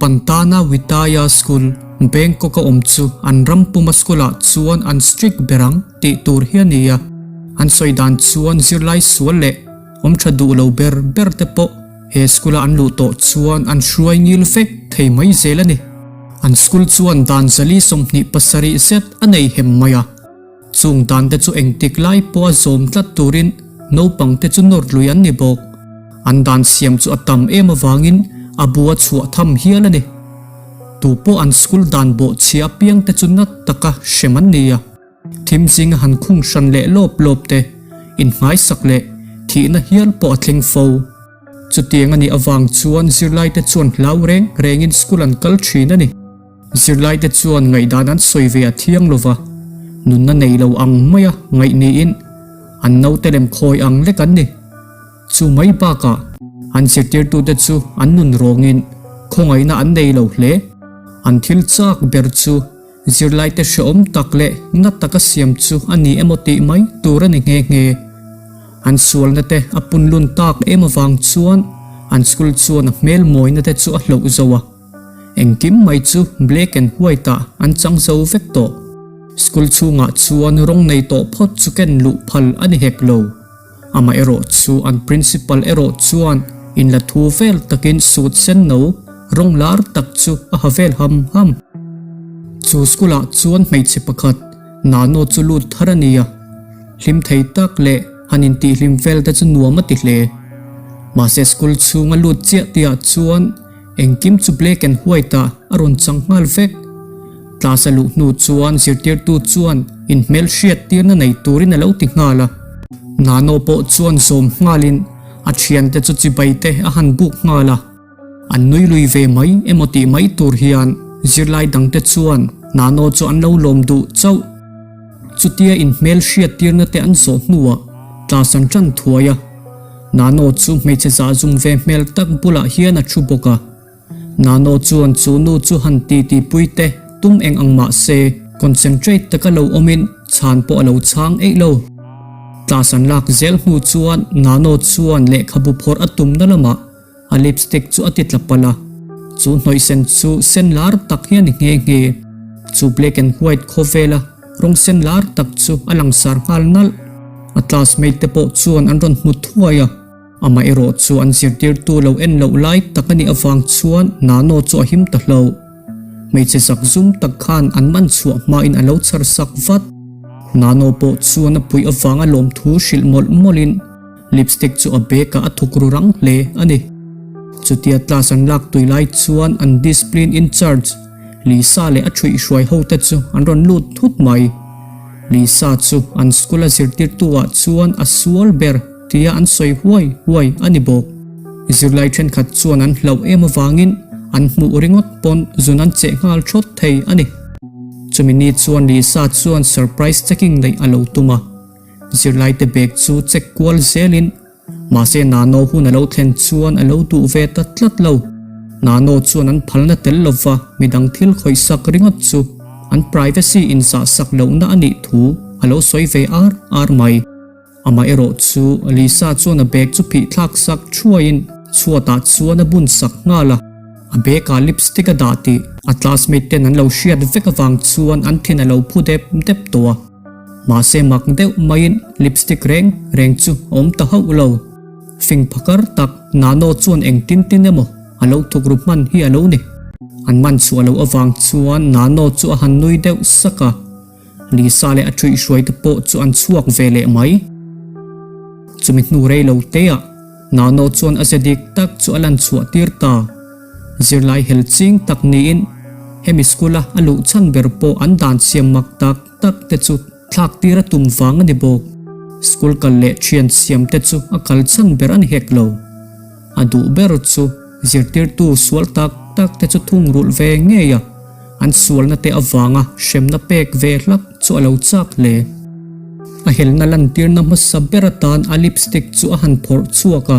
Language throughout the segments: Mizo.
Pantana Witaya School, Bangkok a awm chu an ram puma school ah chuan an strict ber ang tih tur hi a ni a. An sawi dan chuan zirlai sual leh awm tha duh lo ber ber te pawh he school a an luh tawh chuan an hruai ngil vek thei mai zel a ni. An school chuan dan zali 27 zet a nei hem mai a. Chung dan te chu engtik lai pawha zawm tlat turin naupang te chu nawr lui an ni bawk. An dan siam chu a tam em avangin a bu a chhuah tham hial a ni. Tu pawh an school dan bawh chhia apiang te chu nat taka hrem an ni a. Thim zinga han khung hran leh lawp lawp te, inhmaisak leh thihna hial pawh a thleng fo. Chutiang a nih avang chuan zirlaite chuan hlau reng rengin school an kal thin a ni. Zirlaite chuan ngaihdan an sawi ve a thiang lova, nunna nei lo ang maia ngaih niin an naute lem khawi ang lek an ni. Chu mai bakah an zirtirtute chu an nun rawngin khawngaihna an nei lo hle. An thil chak ber chu zirlaite hrehawm tak leh na taka siam chu a ni emaw tih mai tur a ni nghe nghe. An sualna te a punlun tak em avang chuan an school chuan a hmel mawina te chu a hloh zo a. Engkim mai chu black and white ah an chang zo vek tawh. School chhungah chuan rawng nei tawh phawt chu ken luh phal a ni hek lo. Amaherawh chu an principal erawh chuan inla thu vel takin suit sen no rawng lar tak chu a ha vel ham ham. Chu school ah chuan hmeichhe pakhat Nano chu lut thar a ni a. Hlim thei tak leh han intihhlim vel te chu nuam a ti hle. Mahse school chhunga lut chiah tihah chuan Engkim chu black and white ah a rawn chang nghal vek. Class a luh hnu chuan zirtirtu chuan inhmel hriat tirna nei turin a lo ti nghal a. Nano pawh chuan zawm nghalin a thiante chu chibai te a han buk nghal a. An nui lui ve mai emaw tih mai tur hian zirlai dangte chuan Nano chu an lo lawm duh chauh. Chutia inhmel hriat tirna te an zawh hnuah class an tan thuai a. Nano chu hmeichhe zah zum ve hmel tak bulah hian a thu bawk a. Nano chuan chu nu chu han ti ti pui te tum eng ang mah se concentrate taka lo awmin chhan pawh a lo chhang eih lo. Class an lak zel hnu chuan Nano chuan lehkhabu phawrh a tumna lamah a lipstick chu a ti tla palh a. Chu hnawih sen chu sen lar tak hi a ni nghe nghe. Chu black and white khawvela rawng sen lar tak chu a langsar nghal nalh. A classmate te pawh chuan an rawn hmu thuai a, amaherawh chu an zirtirtu lo en loh lai tak a nih avang chuan Nano chu a him ta hlo. Hmeichhe zak zum tak khan an man chhuah hmain a lo chhar sak vat. Nano pawh chuan a puih avanga lawmthu hrilh mawlh mawlhin lipstick chu a bag ah a thuk ru rang hle a ni. Chutia class an lak tui lai chuan an discipline in charge Lisa leh a thuihhruai ho te chu an rawn lut thut mai. Lisa chu an school a zirtirtu ah chuan a sual ber tia an sawi huai huai a ni bawk. Zirlai thenkhat chuan an hlauh em avangin an hmuh ringawt pawn zun an cheh nghal thawt thei a ni. Chumi ni chuan Lisa chuan surprise checking neih a lo tum a, zirlaite bag chu check kual zelin Mahse Nano hun a lo thlen chuan a lo duh ve ta tlat lo. Nano chuan an phalna tel lova midang thil khawih sak ringawt chu an privacy inzah sak lohna a nih thu a lo sawi ve ar ar mai. Amaherawh chu Lisa chuan a bag chu phih thlak sak thuaiin chhuatah chuan a bun sak nghal a. A bag ah lipstick a dah tih a classmate ten an lo hriat vek avang chuan an thin a lo phu dep dep tawh a. Mahse mak deuh maiin lipstick reng reng chu a awm ta hauh lo. Fing phakar tak Nano chuan eng tin tin emaw a lo thuk ru hman hi a lo ni. An man chhuah loh avang chuan Nano chu a han nui deuh sak a, Lisa leh a thuihhruai te pawh chu an chhuak ve leh mai. Chumi hnu rei lo teah Nano chuan a ze dik tak chu a lan chhuah tir ta. Zirlai hel ching tak niin hemi school-a a luh chhan ber pawh an dan siam mak tak tak te chu thlak tir a tum vang a ni bawk. School kal leh thian siam te chu a kal chhan ber a ni hek lo. A duh ber chu zirtirtu sual tak tak te chu thung rulh ve ngei a, an sualna te avanga hremna pek ve hlak chu a lo chak hle. A helna lantirna hmasa ber atan a lipstick chu a han phawrh chhuak a.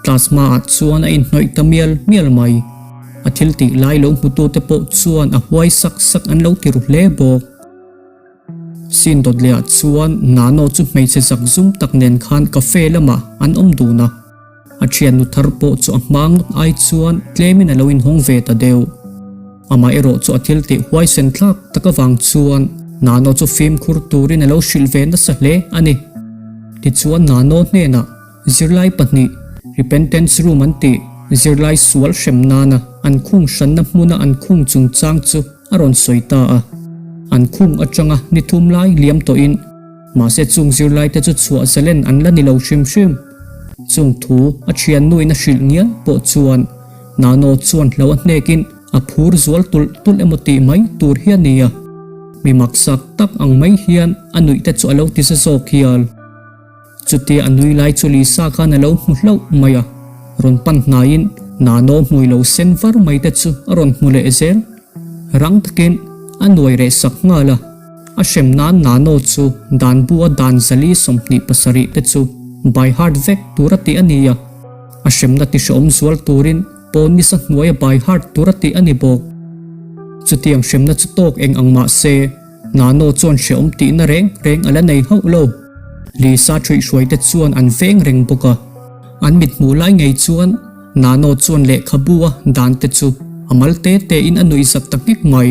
Class hmaah chuan a inhnawih ta mial mial mai. A thil tih lai lo hmutute pawh chuan a huai sak sak an lo ti ru hle bawk. Scene dawt lehah chuan Nano chu hmeichhe zak zum tak nen khan cafe lamah an awm dun a. A thiannu thar pawh chu a hma ngawt ai chuan tlemin a lo inhawng ve ta deuh. Amaherawh chu a thil tih huaisen thlak tak avang chuan Nano chu fimkhur turin a lo hrilh ve nasa hle a ni. Tichuan Nano hnenah zirlai pahnih Repentance Room an tih zirlai sual hrem nana an khung hranna hmuna an khung chungchang chu a rawn sawi ta a. An khung atanga ni thum lai liam tawhin mahse chung zirlaite chu chhuah zalen an la ni lo hrim hrim. Chung thu a thiannuin a hrilh ngial pawh chuan Nano chuan hlo a hnekin a phur zual tulh tulh emaw tih mai tur hi a ni a. Mi maksak tak ang mai hian a nuih te chu a lo ti za zawk hial. Chutia a nui lai chu Lisa khan a lo hmu hlauh mai a, rawn pan hnaiin Nano hmui lo sen var mai te chu a rawn hmu leh zel. Rang takin a nuai reh sak nghal a, a hrem nan Nano chu dan bu a dan zali 27 te chu by heart vek tur a tih a ni a, a hremna ti hrehawm zual turin pawn nisa hnuaia by heart tur a tih a ni bawk. Chutiang hremna chu tawk eng ang mah se, Nano chuan hrehawm tihna reng reng a la nei hauh lo. Lisa ṭhuihhruai te chuan an veng reng bawk a, an mit hmuh lai ngei chuan Nano chuan lehkhabu a dan te chu a mal te te in a nuih zat ta nghek mai.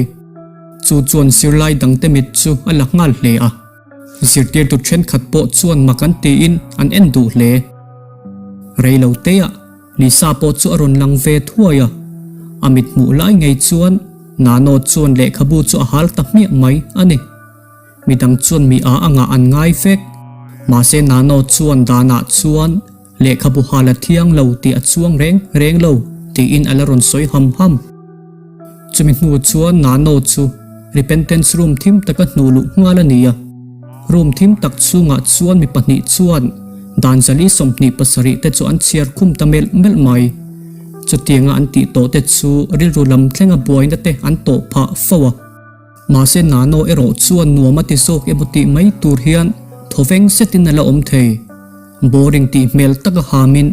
Chu chuan zirlai dang te mit chu a la nghal hle a. Zirtirtu thenkhat pawh chuan mak an tiin an en duh hle. Rei lo te ah Lisa pawh chu a rawn lang ve thuai a, a mit hmuh lai ngei chuan Nano chuan lehkhabu chu a hal ta hmiah mai a ni. Midang chuan mi a angah an ngai vek. Mahse Nano chuan danah chuan lehkhabu hal a thiang lo tih a chuang reng reng lo tiin a la rawn sawi ham ham. Chumi hnu chuan Nano chu Repentance Room thim taka hnuh luh nghal a ni a. Room thim tak chhungah chuan mi pahnih chuan dan zali 27 te chu an chhiar khum ta melh melh mai. Chutianga an tih tawh te chu rilru lam thlenga buaina te an tawh phah fo a. Mahse Nano erawh chuan nuam a ti zawk emaw tih mai tur hian thawveng setin a la awm thei. Boring tih hmel taka hamin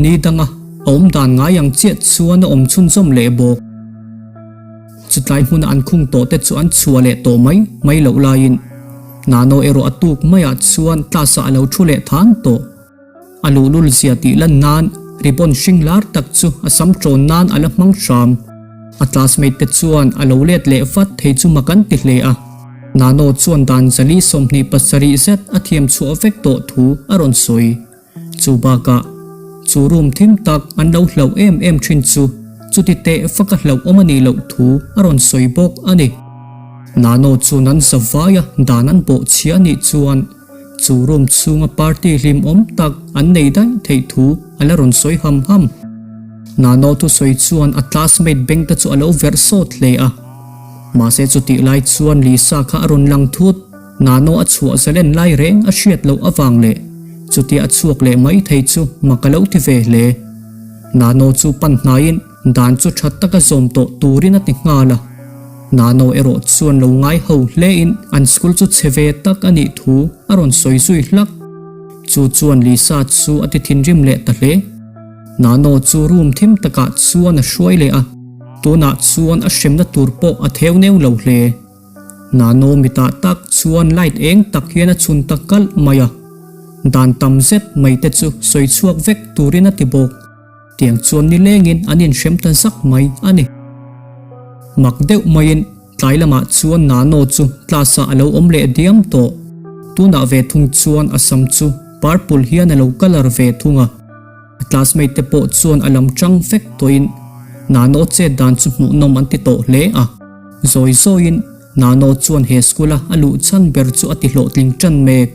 Ni danga a awm dan ngai ang chiah chuan a awm chhunzawm leh bawk. Chutlai hmuna an khung tawh te chu an chhuah leh tawh mai mai loh laiin Nano erawh a tuk maiah chuan class ah a lo thu leh than tawh. A luhlul zia tih lan nan ribbon hring lar tak chu a sam tawn nan a la hmang hram. A classmate te chuan a lo let leh vat thei chu mak an ti hle a. Nano chuan dan zali 27 zet a thiam chhuah vek tawh thu a rawn sawi. Chu bakah, chu room thim tak an lo hlauh em em thin chu chuti teh faka hlauh awm a nih loh thu a rawn sawi bawk a ni. Nano chuan an za vaia dan an bawh chhia a nih chuan chu room chhunga party hlim awm tak an nei daih theih thu a la rawn sawi ham ham. Nano thusawi chuan a classmate beng te chu a lo verh sawt hle a. Mahse chutih lai chuan Lisa kha a rawn lang thut. Nano a chhuah zalen lai reng a hriat loh avang leh chutia a chhuak leh mai thei chu mak a lo ti ve hle. Nano chu pan hnaiin dan chu tha taka zawm tawh turin a ti nghal a. Nano erawh chuan lo ngai ho hlein an school chu chhe ve tak a nih thu a rawn sawi zui hlak. Chu chuan Lisa chu a ti thinrim leh ta hle. Nano chu room thim takah chuan a hruai leh a, tunah chuan a hremna tur pawh a theu neu lo hle. Nano mitah tak chuan light eng tak hian a chhun ta kalh mai a, dan tam zet mai te chu sawi chhuak vek turin a ti bawk. Tiang chuan nilengin an inhrem ta zak mai a ni. Mak deuh maiin tlai lamah chuan Nano chu class ah a lo awm leh diam tawh. Tunah ve thung chuan a sam chu purple hian a lo colour ve thung a. A classmate te pawh chuan a lam tang vek tawhin Nano chet dan chu hmuhnawm an ti tawh hle a. Zawi zawiin Nano chuan he school a a luh chhan ber chu a ti hlawhtling tan mek.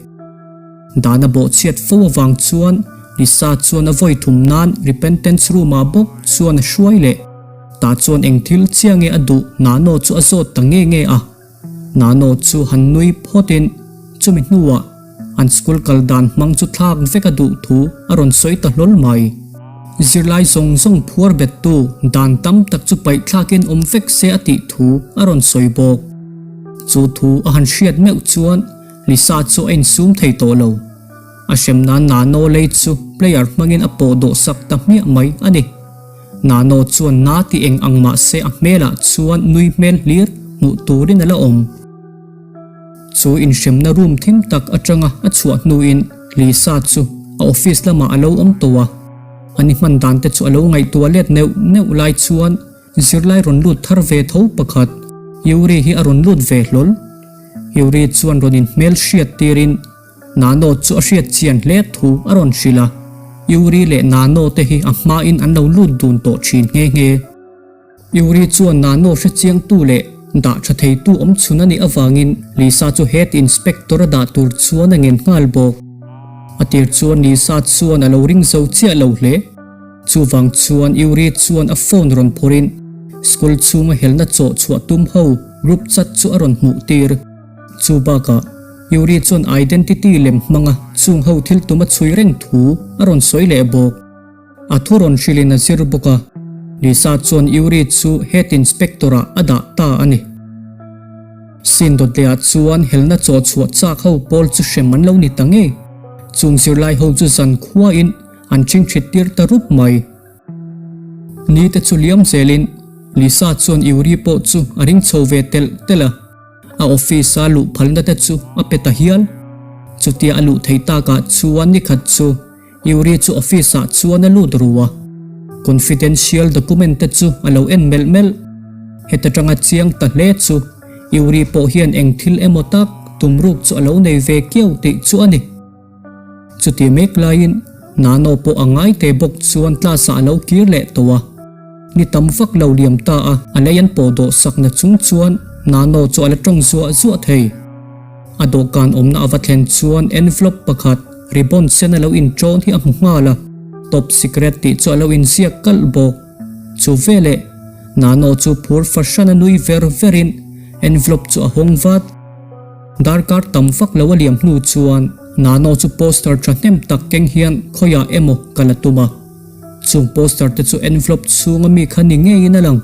Dan a bawhchhiat fo avang chuan Lisa chuan a vawi thum nan repentance room ah bawk chuan a hruai leh. Tah chuan eng thil chiah nge a duh Nano chu a zawt ta nge nge a. Nano chu han nui phawtin chumi hnuah an school kal dan hmang chu thlak vek a duh thu a rawn sawi ta hlawl mai. Zirlai zawng zawng phuar bettu dan tam tak chu paih thlakin awm vek se a tih thu a rawn sawi bawk. Chu thu a han hriat meuh chuan Lisa chu a insum thei tawh lo. A hrem nan Nano lei chu player hmangin a pawh dawh sak ta hmiah mai a ni. Nano chuan na ti eng ang mah se a hmelah chuan nui hmel hlir hmuh turin a la awm. Chu inhremna room thim tak atanga a chhuah hnuin Lisa chu a office lamah a lo awm tawh a. An i hman dan te chu a lo ngaihtuah let neuh neuh lai chuan zirlai rawn lut thar ve tho pakhat Yuri hi a rawn lut ve hlawl. Yuri chuan rawn in hmel hriat tirin Nano chu a hriat chian hle thu a rawn hrilh a, Yuri leh Nano te hi a hmain an lo lut dun tawh thin nghe nghe. Yuri chuan Nano hre chiangtu leh dah tha theitu awm chhun a nih avangin Lisa chu Head Inspector a dah tur chuan a ngen nghal bawk. A tir chuan Lisa chuan a lo ring zo chiah lo hle. Chuvang chuan Yuri chuan a phone rawn phawrhin school chhunga helna chawh chhuah tum ho group chat chu a rawn hmuh tir. Chu bakah Yuri chuan identity lem hmanga chung ho thil tum a chhui reng thu a rawn sawi leh bawk. A thu rawn hrilhin a zir bawk a, Lisa chuan Yuri chu Head Inspector ah a dah ta a ni. Sin dawtleah chuan helna chaw chhuah chak ho pawl chu hrem an lo ni ta ngei. Chung zirlai ho chu zan khuain an chingchhit tir ta rup mai. Ni te chu liam zelin Lisa chuan Yuri pawh chu a ring chho ve telh telh a. A office a luh phalna te chu a pe ta hial. Chutia a luh theih takah chuan nikhat chu Yuri chu office ah chuan a lut ru a, confidential document te chu a lo en melh melh. Heta tanga chiang ta hle chu Yuri pawh hian eng thil emaw tak tum ruk chu a lo nei ve kiau tih chu a ni. Chuti mek laiin Nano pawh a ngai te bawk chuan class ah a lo kir leh tawh a. Ni tam vak lo liam ta a, a lei an pawh dawh sakna chung chuan Nano chu a la tawng zuah zuah thei. A dawhkan awmna a va thlen chuan envelope pakhat ribbon sen a lo inṭawn hi a hmu nghal a, top secret tih chu a lo inziak kalh bawk. Chu veleh Nano chu phur fahran a nui ver verin envelope chu a hawng vat. Darkar tam vak lo a liam hnu chuan Nano chu poster thahnem tak keng hian khawiah emaw ka la tum a. Chung poster te chu envelope chhunga mi kha ni ngeiin a lang.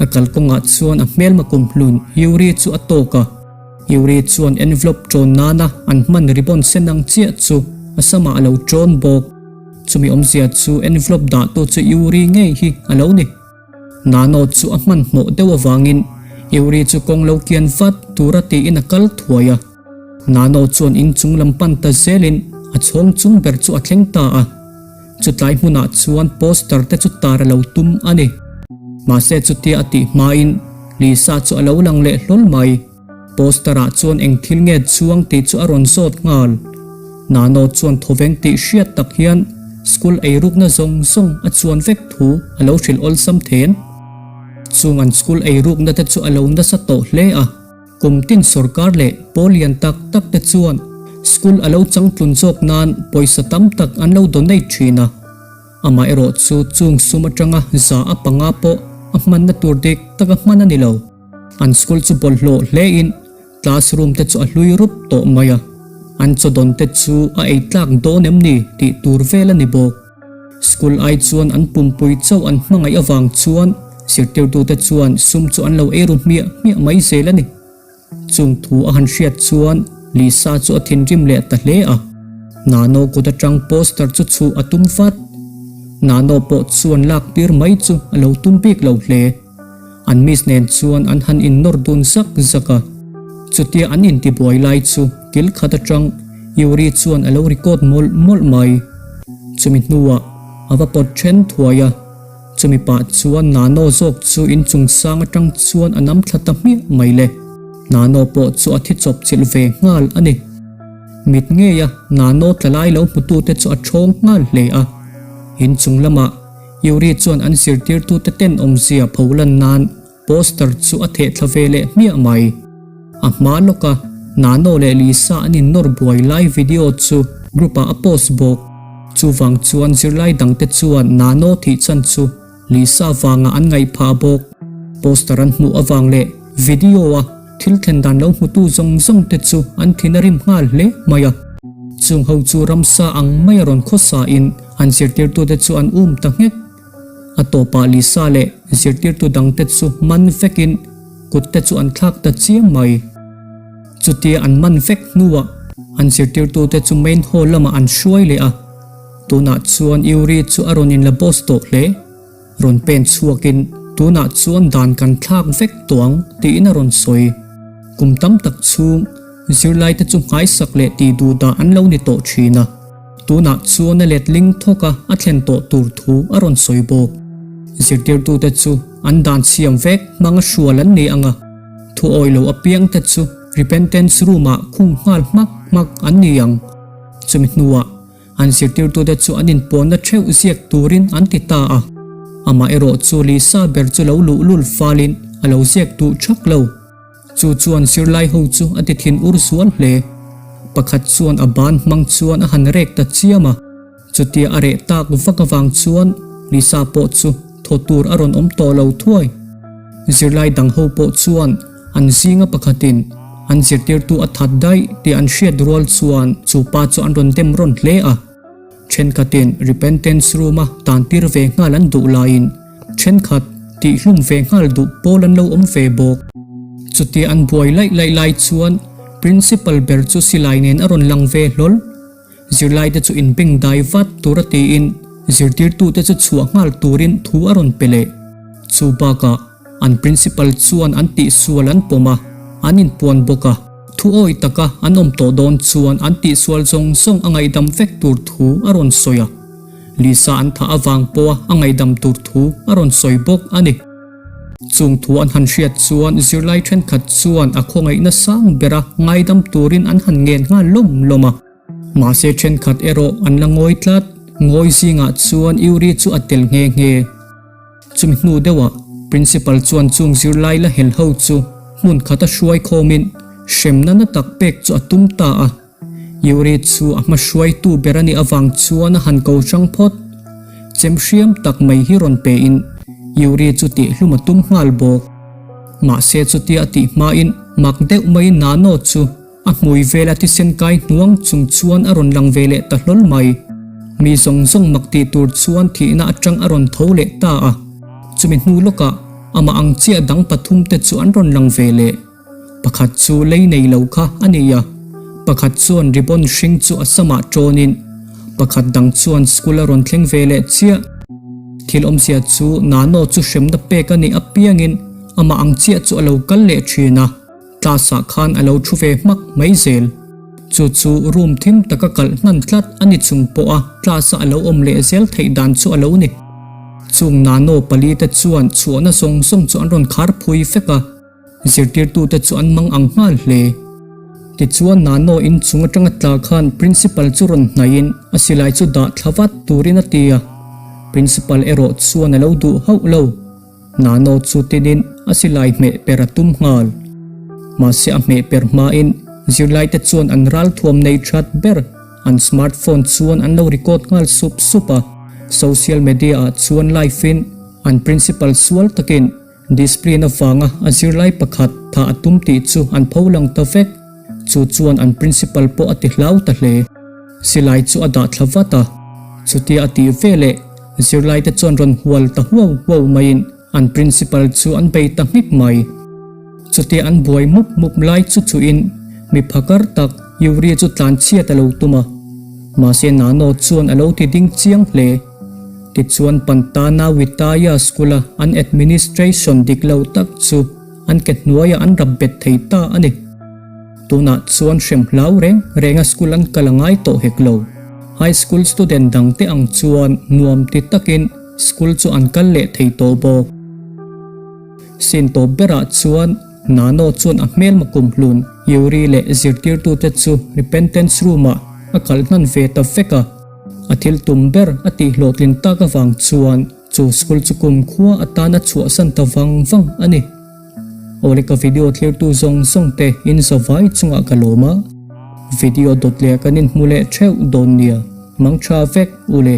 A kalkawngah chuan a hmelma kumhlun Yuri chu a tawk a. Yuri chuan envelope ṭawn nana an hman ribbon sen ang chiah chu a samah a lo ṭawn bawk. Chumi awmzia chu envelope dahtu chu Yuri ngei hi a lo ni. Nano chu a hmanhmawh deuh avangin Yuri chu kawng lo kian vat tura tiin a kal thuai a. Nano chuan inchung lam pan ta zelin a chhawng chung ber chu a thleng ta a. Chutlai hmunah chuan poster te chu tar a lo tum a ni. Mahse chutia a tih hmain Lisa chu a lo lang leh hlawl mai. Poster ah chuan eng thil nge chuang tih chu a rawn zawt nghal. Nano chuan thawveng tih hriat tak hian school eirukna zawng zawng a chuan vek thu a lo hrilh awlsam then. Chung an school eirukna te chu a lo nasa tawh hle a. Kum tin sorkar leh pawl lian tak tak te chuan school a lo changtlun zawk nan pawisa tam tak an lo donate thin a. Amaherawh chu chung sum atanga za a panga pawh a hmanna tur dik taka hman a ni lo. An school chu bawlhhlawh hle in classroom te chu a hlui rup tawh mai a. An chawdawn te chu a ei tlak dawn em ni tih tur vel a ni bawk. School ai chuan an pumpui chauh an hmangaih avang chuan zirtirtute chuan sum chu an lo ei ru hmiah hmiah mai zel a ni. Chung thu a han hriat chuan Lisa chu a thinrim leh ta hle a. Nano kut atang poster chu chhuh a tum vat. Nano pawh chuan lak tir mai chu a lo tum bik lo hle. An miss nen chuan an han innawr dun zak zak a. Chutia an intibuai lai chu kil khat atang Yuri chuan a lo record mawlh mawlh mai. Chumi hnuah a va pawt then thuai a, chumi pah chuan Nano zawk chu inchung sang atang chuan a nam thla ta hmiah mai le. Nano pawh chu a thi chawp chilh ve nghal a ni. Mit ngeia Nano tla lai lo hmutute chu a thawng nghal hle a. Inchung lamah Yuri chuan an zirtirtute tenawmzia pho lan nan poster chu a theh thla ve leh hmiah mai. A hma lawka Nano leh Lisa an innawr buai lai video chu group ah a post bawk. Chuvang chuan zirlai dangte chuan Nano thih chan chu Lisa vangah an ngaih phah bawk. Poster an hmuh avang leh video a thil thlen dan lo hmutu zawng zawng te chu an thin a rim nghal hle mai a. Chung ho chu ramsa ang mai a rawn khawsa in an zirtirtute chu an um ta nghek. A tawpah Lisa leh zirtirtu dangte chu man vekin kut te chu an thlak ta chiam mai. Chutia an man vek hnuah an zirtirtute chu main hall lamah an hruai leh a. Tunah chuan Yuri chu a rawn inla boss tawh hle. Rawn pen chhuakin tunah chuan dan kan thlak vek tawh ang tiin a rawn sawi. Kum tam tak chhung zirlaite chu nghaisak leh tih duh dah an lo ni tawh thin a. Tunah chuan a letling thawk a, a thlen tawh tur thu a rawn sawi bawk. Zirtirtute chu an dan siam vek hmanga hrual an ni ang a, thu awi lo apiangte chu repentance room-ah khung nghal hmak hmak an ni ang. Chumi hnuah an zirtirtute chu an inpawnna theuh ziak turin an ti ta a. Amah erawh chu Lisa ber chu lo luhlul falin a lo ziak duh thak lo. Chu chuan zirlai ho chu a ti thin ur zual hle. Pakhat chuan a ban hmang chuan a han rek ta chiam a, chutia a reh tak vak avang chuan Lisa pawh chu thaw tur a rawn awm tawh lo thuai. Zirlai dang ho pawh chuan an zinga pakhatin an zirtirtu a that daih tih an hriat rual chuan chu pa chu an rawn dem rawn hle a. Thenkhatin repentance room-a tantir ve nghal an duh laiin thenkhat tihhlum ve nghal duh pawl an lo awm ve bawk. Chutia an buai laih laih lai chuan Principal ber chu silai nen a rawn lang ve hlawl. Zirlaite chu inbeng dai vat tura tiin zirtirtute chu chhuah nghal turin thu a rawn pe leh. Chu bakah An principal chuan an tihsual an pawm a, an inpuan bawk a. Thu awi taka an awm tawh dawn chuan an tihsual zawng zawng a ngaihdam vek tur thu a rawn sawi a. Lisa an thah avang pawha a ngaihdam tur thu a rawn sawi bawk a ni. Chung thu an han hriat chuan zirlai thenkhat chuan a khawngaihna sang bera ngaidam turin an han ngen nghal lawm lawm a. Mahse thenkhat erawh an la ngawi tlat. Ngawi zingah chuan Yuri chu a tel nghe nghe. Chumi hnu deuhah Principal chuan chung zirlai la hel ho chu hmun khata hruai khawmin hremna na tak pek chu a tum ta a. Yuri chu a hma hruaitu ber a nih avang chuan a han ko hrang phawt. Chem hriam tak mai hi rawn pein Yuri chu tihhlum a tum nghal bawk. Mahse chutia a tih hmain mak deuh maiin Nano chu A hmui vela thisen kai hnuang chung chuan a rawn lang ve leh ta hlawl mai. Mi zawng zawng mak tih tur chuan thihna atang a rawn tho leh ta a. Chumi hnu lawkah amah ang chiah dang pathum te chu an rawn lang ve leh. Pakhat chu lei nei lo kha a ni a, pakhat chuan ribbon hring chu a samah tawnin pakhat dang chuan school a rawn thleng ve leh chiah. Thil awmzia chu Nano chu hremna pek a nih apiangin amah ang chiah chu a lo kal leh thin a. Class ah khan a lo thu ve hmak mai zel. Chu chu room thim taka kalh hnan tlat a ni chung pawha class a a lo awm leh zel theih dan chu a lo ni. Chung nano pali te chuan chhuahna zawng zawng chu an rawn khar phui vek a, zirtirtute chu an mang ang nghal hle. Tichuan nano inchung atanga tla khan principal chu rawn hnaihin a silai chu dah thla vat turin a ti a, principal erawh chuan a lo duh hauh lo. Nano chu tinin a silai hmeh per a tum nghal. Mahse a hmeh per hmain zirlaite chuan an ralthuam nei that ber an smartphone chuan an lo record nghal sup sup a. Social media ah chuan live in an principal sual takin discipline avanga a zirlai pakhat thah a tum tih chu an pho lang ta vek. Chu chuan an principal pawh a ti hlau ta hle. Silai chu a dah thla vat a, chutia a tih veleh Zirlaite chuan rawn hual ta huau huau maiin an principal chu an bei ta nghek mai. Chutia an buai mup mup lai chu chuhin mi phakar tak Yuri chu tlan chhiat a lo tum a, mahse Nano chuan a lo ti ding chiang hle. Tichuan Pantana Witaya School-a an administration dik lo tak chu an ke hnuaiah an rap bet thei ta a ni. Tunah chuan hrem hlau reng renga school an kal a ngai tawh hek lo. High school student dangte ang chuan nuam ti takin school chu an kal leh thei tawh bawk. Sin tawp berah chuan Nano chuan a hmelma kumhlun Yuri leh zirtirtute chu repentance room-ah a kalh hnan ve ta vek a. A thil tum ber a tihhlawhtlin tak avang chuan chu school chu kumkhua atan a chhuahsan ta vang vang a ni. Awle ka video thlirtu zawng zawng te in zavai chungah ka lawm a, video dawt leh kan inhmu leh theuh dawn nia, mang tha vek ule.